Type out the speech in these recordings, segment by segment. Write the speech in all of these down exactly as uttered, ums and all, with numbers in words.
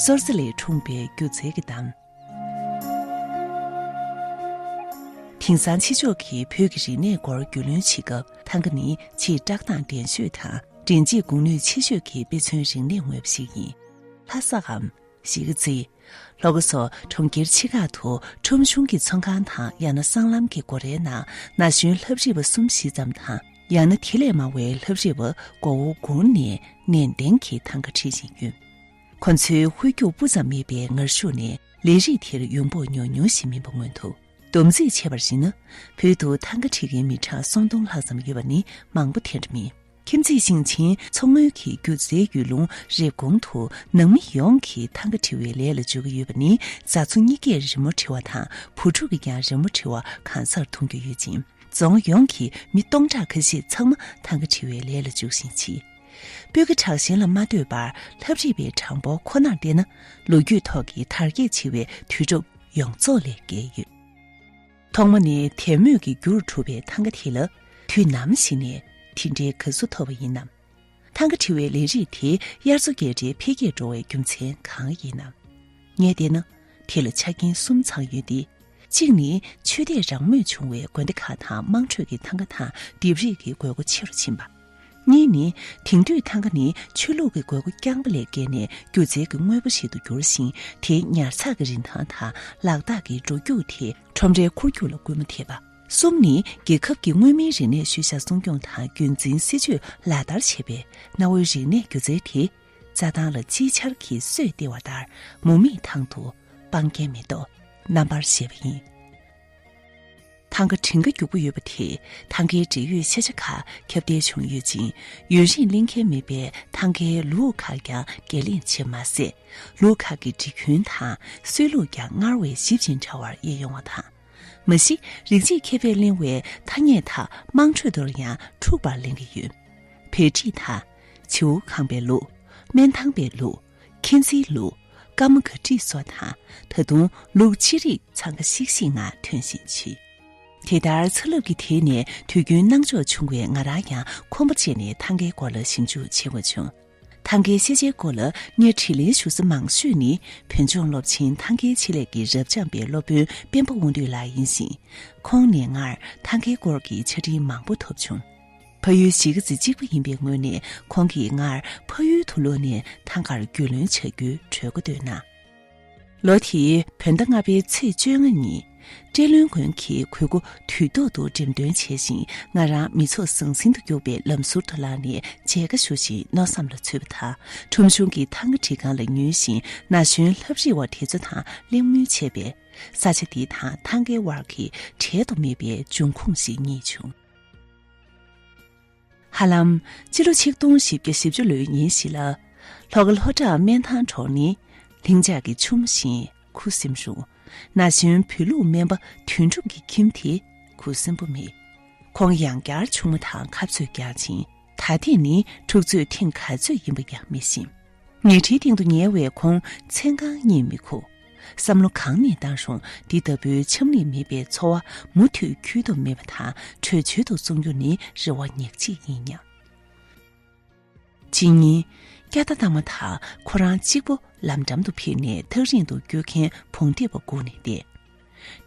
སོར་རྩེ་ལས་འཁྲུངས་པའི་སྒྱུ་རྩལ་གྱི་གཏམ། དེང་སང་ཕྱི་ཕྱོགས་ཀྱིས་བོད་ཀྱི་རིག་གནས་སྐོར་རྒྱུས་ལོན་བྱེད་སྐབས། ཐང་ག་ནི་ཆེས་བཀྲག་མདངས་ལྡན་ཤོས་དང་། འདྲེན་བྱེད་གོ་ནུས་ཆེ་ཤོས་ཀྱི་དཔེ་མཚོན་རིག་གནས་དངོས་པོ་ཞིག་ཡིན། ལྷ་སའམ། གཞིས་ཀ་རྩེ། ལྷོ་ཁ་སོགས་གྲོང་ཁྱེར་ཆེ་ཁག་ཏུ་ཁྲོམ་གཞུང་གི་ཚོང་ཁང་དང་། ཡང་ན་སྲང་ལམ་གྱི་སྒོ་རའི་ནང་ན་གཞོན་ལྷ་བྲིས་པ་གསུམ་བཞི་ཙམ་དང་། ཡང་ན་དེ་ལས་མང་བའི་ལྷ་བྲིས་པ་མགོ་བོ་སྒུར་ནས་ནན་ཏན་གྱིས་ཐང་ག་བྲིས་བཞིན་ཡོད། ཁོ་ཚོའི་ཧོལ་རྒྱུག་སྤུ་ཙམ་མེད་པའི་ངར་ཤུགས་ནི་ལས་རིགས་དེར་ཡོང་འབབ་ཉུང་ཉུང་ཞིག་མིན་པ་མངོན་ཐུབ། བསྡོམས་རྩིས་བྱས་པར་གཞིགས་ན། བོད་དུ་ཐང་ག་བྲིས་མཁན་མི་གྲངས་སུམ་སྟོང་ལྷག་ཙམ་ཡོད་པ་ནི་མང་པོ་དེ་འདྲ་མིན། ཁྱིམ་མཚེས་ཞིང་ཆེན་མཚོ་སྔོན་གྱི་སྒྱུ་རྩལ་ཡུལ་ལུང་རེབ་གོང་དུ་ནང་མི་ཡོངས་ཀྱིས་ཐང་ག་བྲི་བའི་ལས་ལ་འཇུག་གི་ཡོད་པ་ནི། བཟའ་ཚོ་གཉིས་ཀས་རི་མོ་བྲི་བ་དང་། བུ་ཕྲུག་གིས་ཀྱང་རི་མོ་བྲི་བ་གང་སར་མཐོང་རྒྱུ་ཡོད་ཅིང་། རྫོང་ཡོངས་ཀྱི་མི་སྟོང་ཕྲག་ཁ་ཤས་ཚང་མ་ཐང་ག་བྲི་བའི་ལས་ལ་འཇུག་བཞིན་མཆིས། སྤུས་ཀ་དྲག་ཞན་ལ་མ་ལྟོས་པར། ལྷ་བྲིས་པའི་གྲངས་འབོར་ཁོ་ནར་བལྟས་ན། ལོ་རྒྱུས་ཐོག་གི་དར་རྒྱས་ཆེ་བའི་དུས་རབས་ཡོངས་རྫོགས་ལས་བརྒལ་ཡོད། ཐོག་མ་ནས་དད་མོས་ཀྱི་རྒྱུར་གྲུབ་པའི་ཐང་ག་དེ་ལ། དུས་ནམ་ཞིག་ནས་དེ་འདྲའི་དགའ་བསུ་ཐོབ་པ་ཡིན་ནམ། ཐང་ག་བྲི་བའི་ལས་རིགས་དེ་དབྱར་མཚོ་རྒྱས་འདྲའི་འཕེལ་རྒྱས་འགྲོ་བའི་རྒྱུ་མཚན་གང་ཡིན་ནམ། ངས་བལྟས་ན། དེ་ལ་ཆ་རྐྱེན་གསུམ་ཚང་ཡོད་དེ། གཅིག་ནི་ཆོས་དད་རང་མོས་བྱུང་བའི་དགོན་སྡེ་ཁག་དང་། དམངས་ཁྲོད་ཀྱི་ཐང་ག་དང་ལྡེབས་རིས་ཀྱི་དགོས་མཁོ་ཆེ་རུ་ཕྱིན་པ། གཉིས་ནི། དེང་དུས་ཐང་ག་ནི་ཆོས་ལུགས་ཀྱི་དགོས་མཁོ་རྐྱང་པ་ལས་བརྒལ་ནས་སྒྱུ་རྩལ་གྱི་དངོས་པོ་ཞིག་ཏུ་གྱུར་ཞིང་། དེའི་ཉར་ཚགས་ཀྱི་རིན་ཐང་དང་ལག་རྟགས་ཀྱི་འགྲོ་རྒྱུག་དེས་ཁྲོམ་རའི་འཁོར་རྒྱུག་ལ་སྐུལ་མ་ཐེབས་པ། གསུམ་ནི། རྒྱལ་ཁབ་ཀྱི་མངོན་མིན་རིག་གནས་ཤུལ་བཞག་སྲུང་སྐྱོང་དང་རྒྱུན་འཛིན་སྲིད་ཇུས་ལག་བསྟར་བྱེད་པའི་གནའ་བོའི་རིག་གནས་སྒྱུ་རྩལ་དེ། རྩྭ་ཐང་ལ་དཔྱིད་ཆར་གྱིས་གསོས་སྟེར་བ་ལྟར། མུ་མེད་ཐང་དུ་སྤང་རྒྱན་མེ་ཏོག་རྣམ་པར་བཞད་པ་ཡིན། ཐང་ག་བྲིན་ཁ་རྒྱུག་པོ་ཡོད་པ་དེས་ཐང་གའི་འབྲེལ་ཡོད་ཤེས་བྱ་ཁག་ཁྱབ་གདལ་བྱུང་ཡོད་ཅིང་། ཡུན་རིང་གླེང་མཁན་མེད་པའི་ཐང་གའི་ལུའུ་ཁག་ཀྱང་འགན་ལེན་བྱས་མ་ཟད། ལུའུ་ཁག་གི་འབྲི་རྒྱུན་དང་སྲོལ་ལུགས་ཀྱང་སྔར་བས་ཞིབ་ཅིང་ཕྲ་བར་དབྱེ་ཡོང་བ་དང་། མ་གཞི་རིགས་གཅིག་མཁས་པས་གླེང་བའི་ཐ་སྙད་དག་དམངས་ཁྲོད་དུ་ཡང་འཁྲུག་པར་གླེང་གི་ཡོད། བལ་བྲིས་དང་། བྱེའུ་ཁང་པའི་ལུགས། སྨན་ཐང་པའི་ལུགས། མཁྱེན་བརྩེའི་ལུགས། ཀརྨ་གར་བྲིས་སོགས་དང་། ད་དུང་ལུགས་ཅི་རིགས་འཚང་ཁ་ཤིག་ཤིག་ངང་ཐོན་བཞིན་མཆིས། དེ་ལྟར་ཚ་རླབས་ཀྱིས་དེད་ནས་དུས་རྒྱུན་སྣང་ཕྱོགས་ཆུང་བའི་ང་རང་ཡང་ཁོམ་པ་སྤྱད་ནས་ཐང་གའི་སྐོར་ལ་ཞིབ་འཇུག་བྱེད་དགོས་བྱུང་། ཐང་གའི་ཤེས་བྱའི་སྐོར་ལ་ངས་དྲིས་ལན་ཞུ་ས་མང་ཤོས་ནི་བོད་ལྗོངས་སློབ་ཆེན་ཐང་གའི་ཆེད་ལས་ཀྱི་རབ་འབྱམས་པའི་སློབ་དཔོན་སྤེན་པ་དབང་འདུས་ལགས་ཡིན་ཞིང་། ཁོང་ནས་སྔར་ཐང་གའི་སྐོར་གྱི་ཆ་འཕྲིན་མང་པོ་ཐོབ་བྱུང་། ཕ་ཡུལ་གཞིས་ཀ་རྩེ་གཅིག་པ་ཡིན་པའི་ངོས་ནས། ཁོང་གིས་སྔར་ཕ་ཡུལ་དུ་ལོག་ནས་ཐང་གར་རྒྱུས་ལོན་བྱ་རྒྱུའི་གྲོས་འགོ་བཏོན་གནང་། ལོ་དེའི་བོད་ཟླ་ལྔ་པའི་ཚེས་བཅོ་ལྔ་ཉིན། བཀྲས་ལྷུན་དགོན་གྱི་གུས་སྒོ་དུས་ཐོག་ཏུ་འགྲེམས་སྟོན་བྱས་ཤིང་། ང་རང་མི་ཚོགས་ཟང་ཟིང་དུ་གྱུར་པའི་ལམ་ཟུར་དུ་ལངས་ནས་མཇལ་ཁ་ཞུ་བཞིན་མནོ་བསམ་ལ་ཚུད་པ་དང་། ཁྲོམ་གཞུང་གི་ཐང་ག་བྲིས་ཁང་ལ་ཉུལ་ཞིང་། ན་གཞོན་ལྷ་བྲིས་པ་དེ་ཚོ་དང་གླེང་མོལ་བྱས་པས། ས་ཆ་འདི་དང་ཐང་གའི་དབར་གྱི་འབྲལ་དུ་མེད་པའི་འབྱུང་ཁུངས་ཤིག་རྙེད་བྱུང་། ཧ་ལམ་སྤྱི་ལོ་ཆིག་སྟོང་བཞི་བརྒྱ་བཞི་བཅུ་ལོའི་ཉིན་ཞིག་ལ། ལྷོ་ཁ་ལྷོ་བྲག་སྨན་ཐང་གྲོང་ནི་ལྷིང་འཇགས་ཀྱི་ཆུ་མོ་བཞིན་ཁུ་སིམ་རུང་། ན་གཞོན་བོད་ལུགས་སྨན་པ་དོན་གྲུབ་ཀྱི་ཁྱིམ་དེ་ཁུ་སིམ་པོ་མེད། ཁོང་ཡང་བསྐྱར་ཆུང་མ་དང་ཁ་རྩོད་རྒྱག་ཅིང་། ད་ཐེངས་ནི་འཁྲུག་རྩོད་ཐེངས་ག་ཚོད་ཡིན་པ་ཡང་མི་ཤེས། ཉལ་ཁྲིའི་སྟེང་དུ་ཉལ་བའི་ཁོང་མཚན་གང་རྙེད་མི་ཁུག། བསམ་བློ་གང་ནས་བཏང་རུང་། འདི་ལྟ་བུའི་ཆམ་ནད་མེད་པའི་འཚོ་བ་མུ་མཐུད་འཁྱོལ་ཐབས་མེད་པ་དང་། བྲོས་བྱོལ་དུ་སོང་རྒྱུ་ནི་རེ་བ་ཉག་གཅིག་ཡིན་སྙམ། ཕྱི་ཉིན། སྐྱ་རྟ་བཏང་མ་ཐག་ཁོ་རང་གཅིག་པུ་ལམ་འགྲམ་དུ་ཕེབས་ནས་ཐག་རིང་དུ་སྐྱོད་མཁན་བོང་རྡེབ་པ་སྒུག་ནས་བསྡད།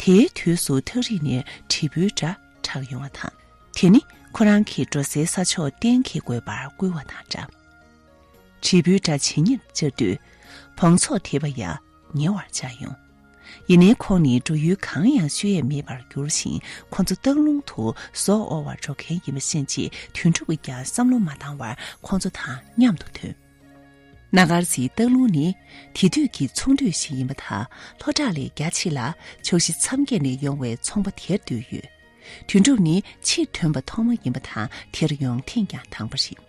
དེའི་དུས་སུ་ཐག་རིང་ནས་དྲིལ་བུའི་སྒྲ་གྲགས་ཡོང་བ་དང་། དེ་ནི་ཁོ་རང་གིས་འགྲོ་སའི་ས་ཕྱོགས་གཏན་འཁེལ་དགོས་པར་བསྐུལ་བ་དང་འདྲ། དྲིལ་བུའི་སྒྲ་ཇེ་ཉེར་བཅར་དུས། བོང་ཚོགས་དེད་པ་ཡང་ཉེ་བར་བཅར་ཡོང་། ཡིན་ནའི་ཁོང་ནི་འགྲོ་ཡུལ་གང་ཡང་ཤོད་ཡས་མེད་པར་གྱུར་ཞིང་། ཁོ་ཚོ་སྟག་ལུང་དུ་ཟོག་དབོར་བར་འགྲོ་མཁན་ཡིན་པ་ཤེས་རྗེས། དོན་གྲུབ་ཀྱིས་ཀྱང་བསམ་བློ་མ་བཏང་བར་ཁོང་ཚོ་དང་མཉམ་དུ་ཐོན། སྣ་དཀར་རྩེའི་སྟག་ལུང་ནི་དེ་དུས་ཀྱི་ཚོང་འདུས་ཤིག་ཡིན་པ་དང་། ལྷོ་བྲག་ལས་རྒྱ་ཆེ་ལ་ཕྱོགས་བཞི་མཚམས་བརྒྱད་ནས་ཡོང་བའི་ཚོང་པ་དེར་འདུས་ཡོད། དོན་གྲུབ་ནི་ཕྱིར་ཐོན་པ་ཐོག་མ་ཡིན་པ་དང་། དེར་ཡོང་ཐེངས་ཀྱང་དང་པོ་རེད།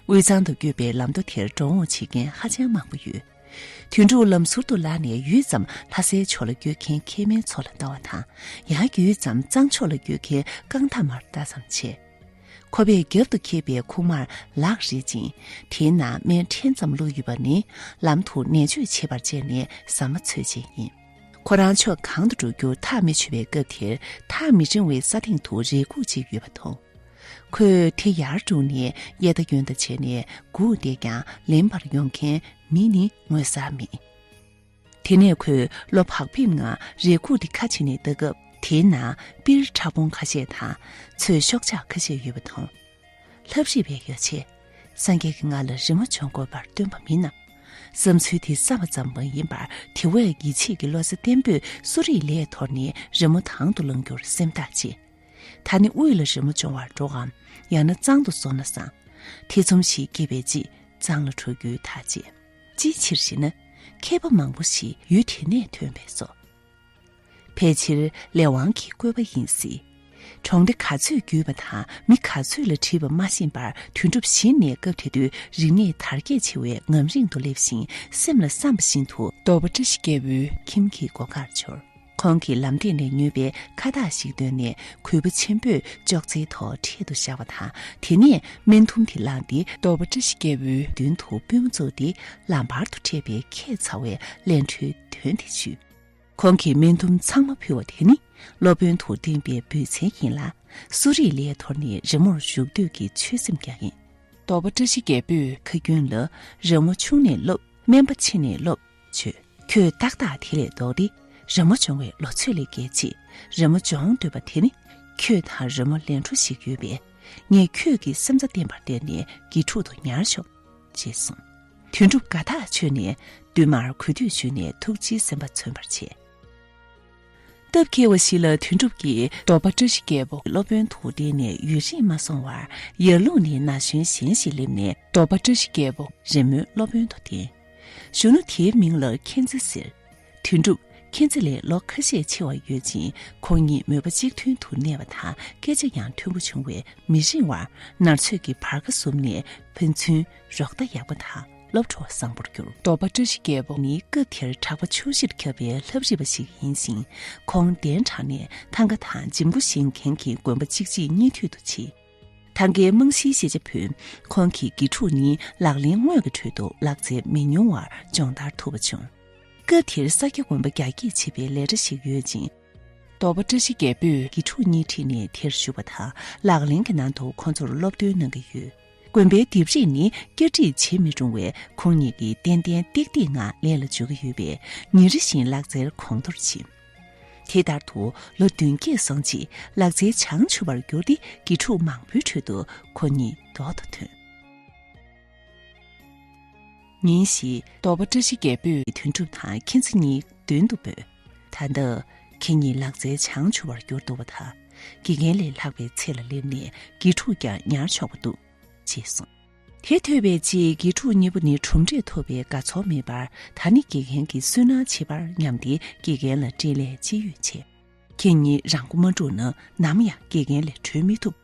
དབུས་གཙང་དུ་བསྐྱོད་པའི་ལམ་མདོ་དེར་འགྲོ་འོང་བྱེད་མཁན་ཧ་ཅང་མང་པོ་ཡོད། དོན་གྲུབ་ལམ་ཟུར་དུ་ལངས་ནས་ཡུད་ཙམ་ལྷ་སའི་ཕྱོགས་ལ་སྐྱོད་མཁན་ཁེ་མའི་ཚོ་ལ་ལྟ་བ་དང་། ཡང་ཡུད་ཙམ་གཙང་ཕྱོགས་ལ་སྐྱོད་མཁན་རྐང་ཐང་མར་ལྟ་ཙམ་བྱས། ཁོ་པས་རྒྱབ་ཏུ་འཁྱེར་པའི་ཁུག་མར་ལག་རེག་ཅིང་། དེའི་ནང་སྨན་ཕྲན་ཙམ་བླུགས་ཡོད་པ་ནི་ལམ་དུ་ནད་བཅོས་བྱེད་པར་བཅད་ནས་ཟ་མ་འཚོལ་ཆེད་ཡིན། ཁོ་རང་ཕྱོགས་གང་དུ་འགྲོ་རྒྱུར་ཐག་མི་ཆོད་པའི་སྐབས་དེར། ཐག་མི་རིང་བའི་ས་སྟེང་དུ་རས་ཁུག་ཅིག་ཡོད་པ་མཐོང་། ཁོས་དེ་ཡར་བསྒྲུགས་ནས་གཡས་ལྟ་གཡོན་ལྟ་བྱས་ནས་སྒུག་བསྡད་ཀྱང་ལེན་པར་ཡོང་མཁན་མི་ནི་མངོན་གསལ་མེད། དེ་ནས་ཁོས་བློ་བག་ཕེབས་ངང་རས་ཁུག་དེ་ཁ་ཕྱེ་ནས་ལྟ་སྐབས། དེའི་ནང་པིར་ཕྲ་སྦོམ་ཁ་ཤས་དང་ཚོས་ཤོག་ཆག་ཁ་ཤས་ཡོད་པ་མཐོང་། ལྷ་བྲིས་པའི་ཡོ་བྱད། སངས་རྒྱས་ཀྱིས་ང་ལ་རི་མོ་སྦྱོང་དགོས་པར་སྟོན་པ་མིན་ནམ། བསམ་ཚུལ་དེ་བསམ་པ་ཙམ་མ་ཡིན་པར། དེ་བས་ཡིད་ཆེས་ཀྱི་བློ་རྩེ་བརྟན་པོས་གསོ་རིག་ལས་དོར་ནས་རི་མོ་དང་དུ་བླང་རྒྱུར་སེམས་ཐག་བཅད། ད་ནི་དབུས་ལ་རི་མོ་སྦྱོང་བར་འགྲོའམ། ཡང་ན་གཙང་དུ་སོང་ན་བཟང་། ཐེ་ཚོམ་ཞིག་སྐྱེས་པའི་རྗེས་གཙང་ལ་འགྲོ་རྒྱུའི་ཐག་བཅད། ཅིའི་ཕྱིར་ཞེ་ན། མཁས་པ་མང་པོ་ཞིག་ཡུལ་དེ་ནས་ཐོན་པས་སོ། ཕལ་ཆེར་ལས་དབང་གི་བཀོད་པ་ཡིན་སྲིད། གྲོང་སྡེ་ག་ཚོད་བརྒྱུད་པ་དང་མི་ག་ཚོད་ལ་དྲིས་པ་མ་ཤེས་པར། དོན་གྲུབ་གཞི་ནས་སྐབས་དེ་དུས་རིག་གནས་དར་རྒྱས་ཆེ་བའི་ངམ་རིང་དུ་སླེབས་ཤིང་། སེམས་ལ་བསམ་པ་བཞིན་དུ་རྡོར་པ་བཀྲ་ཤིས་རྒྱལ་པོའི་ཁྱིམ་གྱི་སྒོ་ཁར་འབྱོར། ཁོང་གིས་ལམ་སྟེང་ནས་ཉོས་པའི་ཁ་བཏགས་ཤིག་བཏོན་ནས། གུས་པ་ཆེན་པོས་ཅོག་ཙེའི་ཐོག་འཕྲེད་དུ་བཞག་པ་དང་། དེ་ནས་སྨན་ཐུམ་དེ་བླངས་ཏེ། རྡོར་པ་བཀྲ་ཤིས་རྒྱལ་པོའི་མདུན་དུ་པུས་མོ་བཙུགས་ཏེ། ལམ་བར་དུ་འཕྲད་པའི་ཁྱད་མཚར་བའི་ལན་གྲོའི་དོན་དེ་ཞུས། ཁོང་གིས་སྨན་ཐུམ་ཚང་མ་ཕུལ་བ་དེ་ནི་སློབ་དཔོན་དུ་བསྟེན་པའི་འབུལ་ཚན་ཡིན་ལ། གསོ་རིག་ལས་དོར་ནས་རི་མོར་ཞུགས་འདོད་ཀྱི་ཆོད་སེམས་ཀྱང་ཡིན། རྡོར་པ་བཀྲ་ཤིས་རྒྱལ་པོས་ཁ་རྒྱུན་ལ་རི་མོ་ཆུང་ནས་སློབ། དམན་པ་ཆེ་ནས་སློབ་བྱོས། ཁྱོད་ཏག་ཏག་དེ་ལས་ལྡོག་སྟེ། རི་མོ་སྦྱོང་བའི་ལོ་ཚོད་ལས་བརྒལ་ཆེད། རི་མོ་སྦྱོང་འདོད་པ་དེ་ནི་ཁྱོད་དང་རི་མོ་ལས་འཕྲོ་ཞིག་ཡོད་པས། ངས་ཁྱོད་ཀྱི་སེམས་རྩ་བརྟན་པར་བརྟེན་ནས་དགེ་ཕྲུག་ཏུ་ཉར་ཆོག་ཅེས་གསུངས། དོན་གྲུབ་དགའ་ཐག་ཆོད་ནས་བདུད་དམར་གུས་འདུད་ཞུས་ནས་ཐུགས་རྗེའི་སེམས་པ་མཚོན་པར་བྱས། སྟབས་འཁེལ་བ་ཞིག་ལ་དོན་གྲུབ་ཀྱིས་རྡོར་པ་བཀྲ་ཤིས་རྒྱལ་པོ་སློབ་དཔོན་དུ་བསྟེན་ནས་ཡུན་རིང་མ་སོང་བར། ཡར་ལུང་ནས་ན་གཞོན་གཞན་ཞིག་སླེབས་ནས་རྡོར་པ་བཀྲ་ཤིས་རྒྱལ་པོ་རི་མོའི་སློབ་དཔོན་དུ་བསྟེན། གཞོན་ནུ་དེའི་མིང་ལ་མཁྱེན་བརྩེ་ཟེར། དོན་གྲུབ་མཁྱེན་བརྩེ་ལས་ལོ་ཁ་ཤས་ཆེ་བ་ཡོད་ཅིང་། ཁོང་གཉིས་མོས་པ་གཅིག་མཐུན་དུ་གནས་པ་དང་། སྐད་ཆ་ཡང་མཐུན་པོ་བྱུང་བས། མི་རིང་བར་ནར་ཚོད་ཀྱི་བར་ཁ་ཟུམ་ནས་ཕན་ཚུན་རོགས་ཟླ་ཡག་པོ་དང་སློབ་གྲོགས་བཟང་པོར་གྱུར། རྡོར་པ་བཀྲ་ཤིས་རྒྱལ་པོ་ནི་སྐབས་དེར་གྲགས་པ་ཆོས་བཞིར་ཁྱབ་པའི་ལྷ་བྲིས་པ་ཞིག་ཡིན་ཞིང་། ཁོང་གདན་དྲངས་ནས་ཐང་ག་དང་འཇིམ་སྐུ་བཞེངས་མཁན་གྱི་དགོན་པ་གཅིག་རྗེས་གཉིས་མཐུད་དུ་ཕྱེ། ཐང་གའི་རྨང་གཞིའི་ཤེས་བྱ་ཕུལ། ཁོང་གིས་དགེ་ཕྲུག་གཉིས་ལག་ལེན་དངོས་ཀྱི་ཁྲོད་དུ་ལག་རྩལ་མི་ཉུང་བར་སྦྱོང་བརྡར་ཐུབ་པ་བྱུང་། སྐབས་དེར་ས་སྐྱ་དགོན་པ་རྒྱ་སྐྱེད་བྱེད་པའི་ལས་གྲྭ་ཞིག་ཡོད་ཅིང་། རྡོར་པ་བཀྲ་ཤིས་རྒྱལ་པོས་དགེ་ཕྲུག་གཉིས་ཁྲིད་ནས་དེར་ཞུགས་པ་དང་། ལག་ལེན་གྱི་ནང་དུ་ཁོང་ཚོར་སློབ་སྟོན་གནང་གི་ཡོད། དགོན་པའི་ལྡེབས་རིས་ནི་བསྐྱར་སྒྲིག་བྱེད་མི་རུང་བས། ཁོང་གཉིས་ཀྱིས་ཏན་ཏན་ཏིག་ཏིག་ངང་ལས་ལ་འཇུག་གི་ཡོད་པས། ཉིན་རེ་བཞིན་ལག་རྩལ་གོང་མཐོར་ཕྱིན། དེ་ལྟར་དུ་ལོ་བདུན་བརྒྱད་སོང་རྗེས་ལག་རྩལ་བྱང་ཆུབ་པར་གྱུར་ཏེ། དགེ་ཕྲུག་མང་པོའི་ཁྲོད་དུ་ཁོ་གཉིས་རྡོག་ཏུ་ཐོན། ཉིན་ཞིག་རྡོར་པ་བཀྲ་ཤིས་རྒྱལ་པོས་དོན་གྲུབ་དང་མཁྱེན་བརྩེ་གཉིས་མདུན་དུ་བོས། ད་ལྟ་ཁྱེད་གཉིས་ལག་རྩལ་བྱང་ཆུབ་པར་གྱུར་འདུག་པ་དང་། དགེ་རྒན་ལས་ལྷག་པའི་ཚད་ལ་སླེབས་ནས་དགེ་ཕྲུག་ཀྱང་ཉར་ཆོག་པ་འདུག་ཅེས་གསུངས། དེ་ཐོས་པའི་རྗེས་དགེ་ཕྲུག་གཉིས་པོ་ནི་གྲུབ་འབྲས་ཐོབ་པའི་དགའ་ཚོར་མེད་པར། ད་ནི་དགེ་རྒན་གྱི་སུན་སྣང་བྱེད་པར་སྙམ་སྟེ་དགེ་རྒན་ལ་སྤྲིན་ལས་སྤྱི་འོས་བྱས། ཁྱེད་གཉིས་རང་མགོ་མ་སྒྲུབ་ན་ནམ་ཡང་དགེ་རྒན་ལས་གྲོལ་མི་ཐུབ།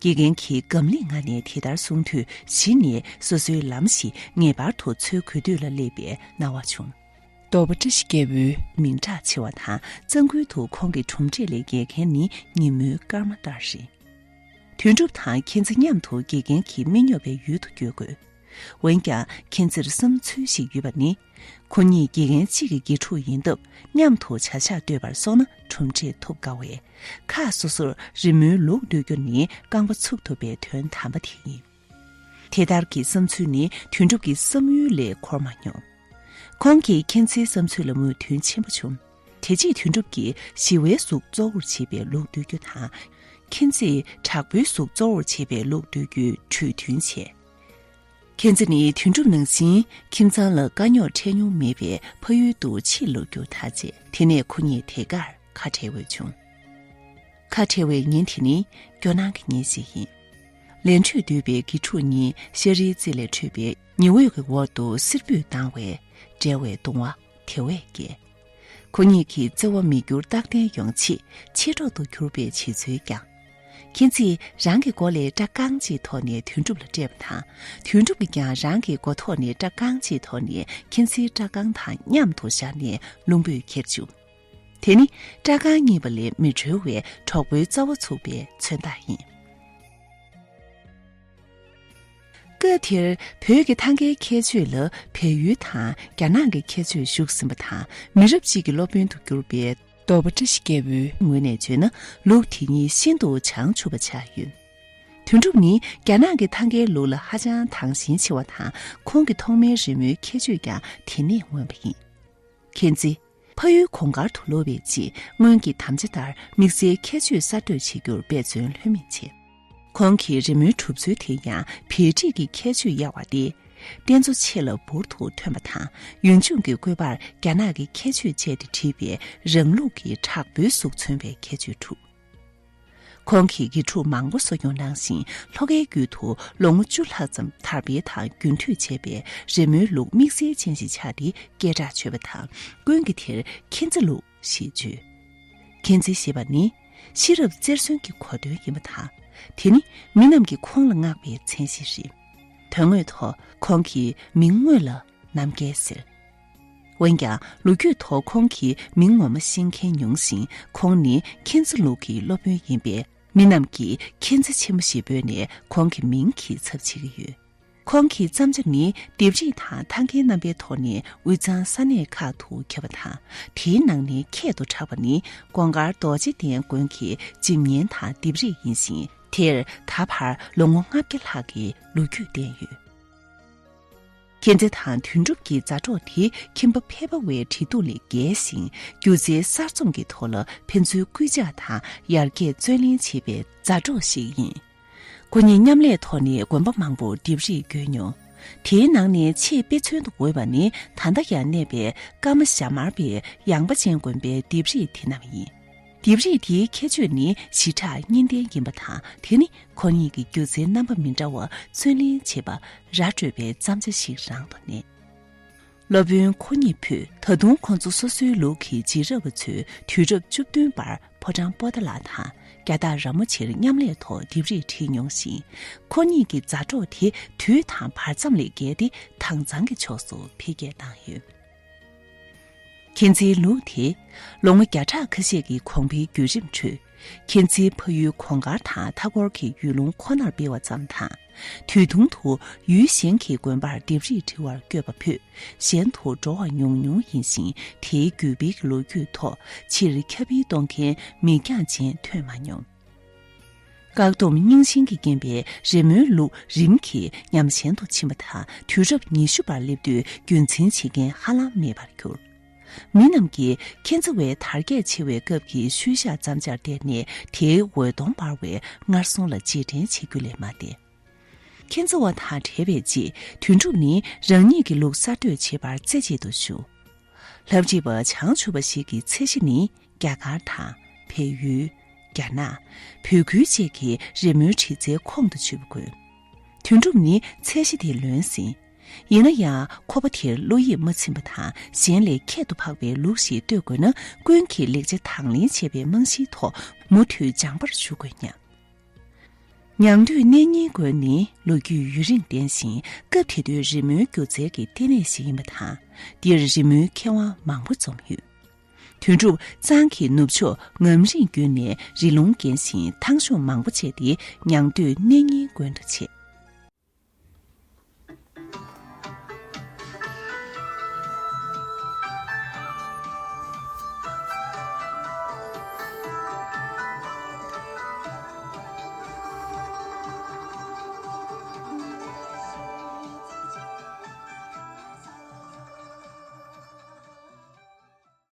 དགེ་རྒན་གྱིས་སྒམ་བརླིང་ངང་ནས་དེ་ལྟར་གསུངས་དུས། གཞི་ནས་སོ་སོའི་ལམ་ཞིག་ངེས་པར་དུ་འཚོལ་དགོས་འདོད་ལ་སླེབས་པའི་སྣང་བ་བྱུང་། རྡོར་པ་བཀྲ་ཤིས་རྒྱལ་པོའི་མིང་གྲགས་ཆེ་བ་དང་། གཙང་ཁུལ་དུ་ཁོང་གི་གྲུབ་འབྲས་ལས་རྒྱལ་མཁན་ནི་ཉིན་མོའི་སྐར་མ་ལྟར་རིང་། དོན་གྲུབ་དང་མཁྱེན་བརྩེ་མཉམ་དུ་དགེ་རྒན་གྱིས་མི་སྙོབ་པའི་ཡུལ་དུ་བསྐྱོད་དགོས། འོན་ཀྱང་མཁྱེན་བརྩེར་བསམ་ཚུལ་ཞིག་ཡོད་པ་ནི། ཁོ་གཉིས་དགེ་རྒན་གཅིག་གི་དགེ་ཕྲུག་ཡིན་སྟབས། མཉམ་དུ་བྱ་གཞག་གཏོད་པར་སོང་ན་གྲུབ་འབྲས་ཐོབ་དཀའ་བས། ཁག་སོ་སོར་རི་མོའི་ལུགས་བསྟོད་རྒྱུ་ནི་རྐང་པ་ཚུགས་ཐུབ་པའི་དོན་དམ་པ་དེ་ཡིན། དེ་ལྟར་གྱི་བསམ་ཚུལ་ནི་དོན་གྲུབ་ཀྱི་བསམ་ཡུལ་ལས་འཁོར་མ་མྱོང་། ཁོང་གིས་མཁྱེན་བརྩེའི་བསམ་ཚུལ་ལ་མོས་མཐུན་ཆེན་པོ་བྱུང་། དེ་རྗེས་དོན་གྲུབ་ཀྱིས་ཞི་བའི་གཟུགས་གཙོ་བོར་བྱེད་པའི་ལུགས་བསྟོད་རྒྱུ་དང་། མཁྱེན་བརྩེས་དྲག་པོའི་གཟུགས་གཙོ་བོར་བྱེད་པའི་ལུགས་བསྟོད་རྒྱུའི་གྲོས་མཐུན་བྱས། མཁྱེན་བརྩེ་ནི་དོན་གྲུབ་ནང་བཞིན་ཁྱིམ་ཚང་ལ་དཀའ་རྙོག་འཕྲད་མྱོང་མེད་པས། ཕ་ཡུལ་དུ་ཕྱིར་ལོག་རྒྱུ་ཐག་བཅད། དེ་ནས་ཁོ་གཉིས་དེ་གར་ཁ་བྲལ་འོས་བྱུང་། ཁ་བྲལ་བའི་ཉིན་དེ་ནི་སྐྱོ་སྣང་གི་ཉིན་ཞིག་ཡིན། ལས་འཕྲོས་འདུས་པའི་དགེ་ཕྲུག་གཉིས་ཤ་རིའི་རྩེ་ལས་འཕྲོས་པའི་ཉི་འོད་ཀྱི་འོག་ཏུ་བསིར་བུས་ལྡང་བས། བྲེལ་བའི་གདུང་བ་དེ་བས་བསྐྱེད། ཁོ་གཉིས་ཀྱིས་བརྩེ་བ་མི་འགྱུར་རྟག་བརྟན་ཡོང་ཆེད་མཆེད་གྲོགས་ཏུ་གྱུར་པའི་བྱེད་རྩོལ་བསྐྱངས། མཁྱེན་བརྩེས་རང་གི་མགོ་ལས་སྐྲ་རྐང་གཅིག་ཐོགས་ནས་དོན་གྲུབ་ལ་སྤྲད་པ་དང་། དོན་གྲུབ་ཀྱིས་ཀྱང་རང་གི་མགོ་ཐོགས་ནས་སྐྲ་རྐང་གཅིག་ཐོགས་ནས་མཁྱེན་བརྩེའི་སྐྲ་རྐང་དང་མཉམ་དུ་བཞག་ནས་རླུང་བུས་ཁྱེར་བཅུག། དེ་ནི་སྐྲ་རྐང་གཉིས་པ་ལས་མི་གྲོལ་བའི་གྲོགས་པོའི་རྩ་བ་ཚུགས་པའི་མཚོན་རྟགས་ཡིན། སྐབས་དེར་བོད་ཀྱི་ཐང་གའི་ཁྱད་ཆོས་ལ་བལ་ཡུལ་དང་རྒྱ་ནག་གི་ཁྱད་ཆོས་ཞུགས་ཟིན་པ་དང་། མི་རབས་གཅིག་གི་སློབ་དཔོན་དུ་གྱུར་པའི་རྡོར་པ་བཀྲ་ཤིས་རྒྱལ་པོའི་ངོས་ནས་བརྗོད་ན། ལུགས་དེ་ཉིད་ཤིན་ཏུ་བྱང་ཆུབ་པ་ཆགས་ཡོད། དོན་གྲུབ་ནི་རྒྱ་ནག་གི་ཐང་གའི་ལུགས་ལ་ཧ་ཅང་དང་ཞེན་ཆེ་བ་དང་། ཁོང་གི་ཐོག་མའི་རི་མོའི་ཁྱད་ཆོས་ཀྱང་དེ་ནས་མངོན་པ་ཡིན། མཁྱེན་བརྩེ། ཕ་ཡུལ་གོང་དཀར་དུ་ལོག་པའི་རྗེས། སྔོན་གྱི་དམ་བཅའ་ལྟར་དམིགས་བསལ་ཁྱད་ཆོས་གསར་གཏོད་བྱེད་རྒྱུར་འབད་བརྩོན་ལྷོད་མེད་བྱས། ཁོང་གི་རི་མོའི་གྲུབ་ཚུལ་དེ་ཡང་བེ་ཊིག་གི་ཁྱད་ཆོས་གཡར་བ་སྟེ། རྟེན་གཙོ་ཆེ་ལ་འབུར་དུ་ཐོན་པ་དང་། ཡུལ་ལྗོངས་ཀྱི་བཀོད་པར་རྒྱ་ནག་གི་ཁྱད་ཆོས་སྤྱད་དེ་བྲིས་པའི་རང་ལུགས་ཀྱི་དྲག་པོའི་གཟུགས་མཚོན་པའི་ཁྱད་ཆོས་གྲུབ། ཁོང་གིས་དགེ་ཕྲུག་མང་པོ་གསོ་སྐྱོང་གནང་ཞིང་། ལྷོ་ཁའི་རྒྱུད་དུ་ལོ་ངོ་བཅུ་ལྷག་ཙམ་དར་སྤེལ་དང་རྒྱུན་མཐུད་བྱས་པའི་རི་མོའི་ལུགས་དམིགས་བསལ་ཅན་ཞིག་ཆགས་ཏེ་སྐད་གྲགས་ཆོད་པ་དང་། ཀུན་གྱིས་དེར་མཁྱེན་བརྩེ་ལུགས་ཞེས་བརྗོད། མཁྱེན་བརྩེ་ཞེས་པ་ནི་ཤེས་རབ་རྩེར་སོན་གྱི་གོ་དོན་ཡིན་པ་དང་། དེ་ནི་མི་རྣམས་ཀྱིས་ཁོང་ལ་བསྔགས་པའི་མཚན་གཞི་རེད། དོན་དངོས་ཐོག་ཁོང་གི་མིང་དངོས་ལ་རྣམ་རྒྱལ་ཟེར། འོན་ཀྱང་ལོ་རྒྱུས་ཐོག་ཁོང་གི་མིང་ངོ་མ་ཤེས་མཁན་ཉུང་ཞིང་། ཁོང་ནི་མཁྱེན་བརྩེ་ལུགས་ཀྱི་སློབ་དཔོན་ཡིན་པས། མི་རྣམས་ཀྱིས་མཁྱེན་བརྩེ་ཆེན་མོ་ཞེས་འབོད་ནས་ཁོང་གི་མིང་གི་ཚབ་བྱེད་ཀྱི་ཡོད། ཁོང་གི་བརྩམས་བྱ་ནི་ལྡེབས་རིས་དང་ཐང་གའི་རྣམ་པའི་ཐོག་ནས་དབུས་གཙང་ས་གནས་ཁག་ཏུ་ཁྱབ་པ་དང་། དེའི་ནང་ནས་ཁྱད་དུ་གྲགས་པ་ནི་གོང་དཀར་རྡོ་རྗེ་གདན་དགོན་གྱི་འཇིམ་བརྙན་དང་ལྡེབས་རིས་ཡིན་ཞིང་། དེར་ད་བར་ལོ་ངོ་ལྔ་བརྒྱ་ལྷག་གི་ལོ་རྒྱུས་བསྟན་ཡོད། མཁྱེན་བརྩེ་དང་དོན་གྲུབ་ཀྱི་མཛའ་གྲོགས་དེ་ཁྱིམ་པ་ཕལ་པ་བའི་འབྲེལ་གཏུག་ལས་བརྒལ་ཞིང་། སྒྱུ་རྩལ་གསར་རྩོམ་གྱི་ཐོག་ལ་ཕན་ཚུན་སྐུལ་ལྕག་དང་ཡར་རྒྱས་བརྩོན་ལེན་བྱེད་པའི་མཛའ་གྲོགས་ཤིག་ཡིན། ཁོ་གཉིས་མཉམ་ལས་ཐོག་ནས་དགོན་པ་མང་པོར་ལྡེབས་རིས་བཀོད་མྱོང་། དེའི་ནང་ནས་ཆེས་དཔེ་མཚོན་དུ་འོས་པ་ནི་ད་ལྟ་ཡང་གནས་པའི་ཀརྨ་ཞྭ་དམར་པའི་ཡངས་པ་ཅན་དགོན་པའི་ལྡེབས་རིས་དེ་རྣམས་ཡིན། ལྡེབས་རིས་དེའི་ཁྱད་ཆོས་ནི་ཞི་དྲག་གཉིས་ལྡན་ཡིན་པ་དང་། དེ་ནི་ཁོ་གཉིས་ཀྱི་སྒྱུ་རྩལ་རྣམ་པ་མི་འདྲ་བ་བརྩོན་ལེན་བྱེད་པ་ར་སྤྲོད་པའི་བརྩམས་བྱ་ཞིག་རང་དུ་གནས། སློབ་དཔོན་ཁོ་གཉིས་ཕུད། ད་དུང་ཁོང་ཚོ་སོ་སོའི་ལུགས་ཀྱི་རྗེས་རབས་པ་ཚོས་དུས་རབས་བཅུ་བདུན་པར་ཕོ་བྲང་པོ་ཏཱ་ལ་དང་རྒྱ་སྟག་ར་མོ་ཆེར་མཉམ་ལས་ཐོག་ལྡེབས་རིས་བྲིས་མྱོང་ཞིང་། ཁོ་གཉིས་ཀྱི་མཛའ་གྲོགས་དེ་དུས་དང་བར་མཚམས་ལས་བརྒལ་ཏེ་དྭངས་གཙང་གི་ཕྱོགས་སུ་འཕེལ་རྒྱས་བཏང་ཡོད། མཁྱེན་བརྩེའི་ལུགས་དེ་ལོ་ངོ་བརྒྱ་ཕྲག་ཁ་ཤས་ཀྱི་གོང་འཕེལ་བརྒྱུད་རིམ་ཁྲོད། མཁྱེན་བརྩེའི་ཕ་ཡུལ་གོང་དཀར་དང་མཐའ་འཁོར་གྱི་ཡུལ་ལུང་ཁོ་ནར་སྤེལ་བ་ཙམ་དང་། དུས་ཐུང་དུ་ཡུལ་གཞན་གྱི་དགོན་པར་ལྡེབས་རིས་འབྲི་བར་བསྐྱོད་པ་ཕུད། གཞན་དུ་འགྲོ་བ་ཉུང་ཉུང་ཡིན་ཞིང་། དེའི་བརྒྱུད་སྤེལ་གྱི་ལོ་རྒྱུས་ཐོག་ཕྱིར་ཁྱབ་སྤེལ་གཏོང་མཁན་མི་རྐྱང་ཅན་ཐོན་མ་མྱོང་། བཀག་སྡོམ་རྙིང་ཞེན་གྱི་རྐྱེན་པས་རི་མོའི་ལུགས་རིམ་གྱིས་ཉམས་ཞན་དུ་ཕྱིན་པ་དང་། དུས་རབས་ཉི་ཤུ་པར་སླེབས་དུས་རྒྱུན་འཛིན་བྱེད་མཁན་ཧ་ལམ་མེད་པར་གྱུར། མི་རྣམས་ཀྱིས་མཁྱེན་བརྩེ་བའི་དར་རྒྱས་ཆེ་བའི་སྐབས་ཀྱི་ཤུལ་བཞག་རྩོམ་བྱར་བལྟས་ནས། དེའི་འོད་སྟོང་འབར་བའི་སྔར་སོང་ལ་རྗེས་དྲན་བྱེད་རྒྱུ་ལས་མ་འདས། མཁྱེན་བརྩེ་བ་དང་བྲལ་བའི་རྗེས། དོན་གྲུབ་ནི་རང་ཉིད་ཀྱི་ལུགས་གསར་གཏོད་བྱེད་པར་རྩེ་གཅིག་ཏུ་ཞུགས། ལྷ་བྲིས་པ་བྱང་ཆུབ་པ་ཞིག་གི་ཚད་གཞི་ནི་རྒྱ་གར་དང་། བལ་ཡུལ། རྒྱ་ནག། བོད་ཁུལ་བཅས་ཀྱི་རི་མོའི་བྲིས་རྩལ་ཁོང་དུ་ཆུད་པ་དགོས། དོན་གྲུབ་ནི་ཚད་གཞི་དེ་ལོན་ཟིན། ཡིན་ན་ཡང་། ཁོ་པ་དེར་བློ་ཡིད་མ་ཚིམ་པ་དང་། གཞན་ལས་ཁྱད་དུ་འཕགས་པའི་ལུགས་ཤིག་གཏོད་དགོས་ན། ཀུན་གྱིས་ལེགས་ཆ་དང་ལེན་བྱེད་པའི་རྨང་གཞིའི་ཐོག་མུ་མཐུད་སྦྱངས་པར་ཞུ་དགོས་སྙམ། ཉང་སྟོད་གནས་རྙིང་དགོན་ནི་ལོ་རྒྱུས་ཡུན་རིང་ལྡན་ཞིང་། སྐབས་དེ་དུས་རི་མོའི་སྒྱུ་རྩལ་གྱི་ལྟེ་གནས་ཤིག་ཡིན་པ་དང་། འདིར་རི་མོའི་མཁས་དབང་མང་པོ་འཛོམས་ཡོད། དོན་གྲུབ་གཙང་གི་ནུབ་ཕྱོགས་ངམ་རིང་བརྒྱུད་ནས་རི་ལུང་བརྒལ་ཞིང་། ཐང་གཤོངས་མང་པོ་བཅད་དེ་ཉང་སྟོད་གནས་རྙིང་དགོན་དུ་ཆས།